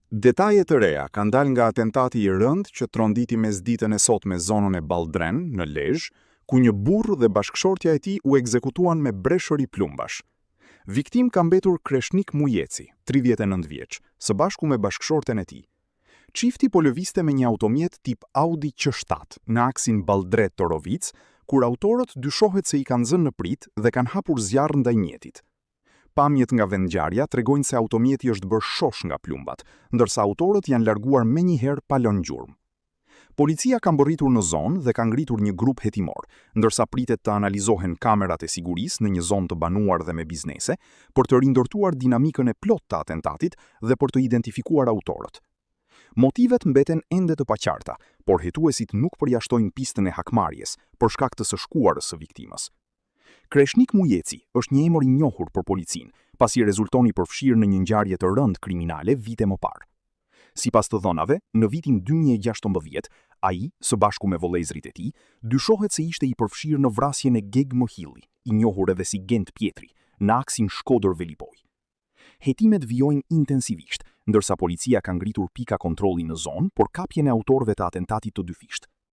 Detaje të reja kanë dalë nga atentati i rëndë që tronditi mesditën e sotme zonën e Balldren, në Lezhë, ku një burrë dhe bashkëshortja e tij u ekzekutuan me breshëri plumbash. Viktimë ka mbetur Kreshnik Mujeci, 39 vjeç, së bashku me bashkëshorten e tij. Çifti po lëvizte me një automjet tip Audi Q7 në aksin Balldre-Torovicë, kur autorët dyshohet se i kanë zënë në pritë dhe kanë hapur zjarr ndaj mjetit. Pamjet nga vendngjarja tregojnë se automjeti është bërë shosh nga plumbat, ndërsa autorët janë larguar menjëherë pa lënë gjurmë. Policia ka mbërritur në zonë dhe ka ngritur një grup hetimor, ndërsa pritet të analizohen kamerat e sigurisë në një zonë të banuar dhe me biznese, për të rindërtuar dinamikën e plotë të atentatit dhe për të identifikuar autorët. Motivet mbeten ende të paqarta, por hetuesit nuk përjashtojnë pistën e hakmarrjes, për shkak të së shkuarës së viktimës. Kreshnik Mujeci është një emër i njohur për policinë, pasi rezulton i përfshirë në një ngjarje të rëndë kriminale vite më parë. Sipas të dhënave, në vitin 2016, ai, së bashku me vëllezërit e tij, dyshohet se ishte i përfshirë në vrasjen e Geg Mëhilli, i njohur edhe si Gent Pjetri, në aksin Shkodër-Velipojë. Hetimet vijojnë intensivisht, ndërsa policia ka ngritur pika kontrolli në zonë për kapjen e autorëve të atentatit të dyfishtë.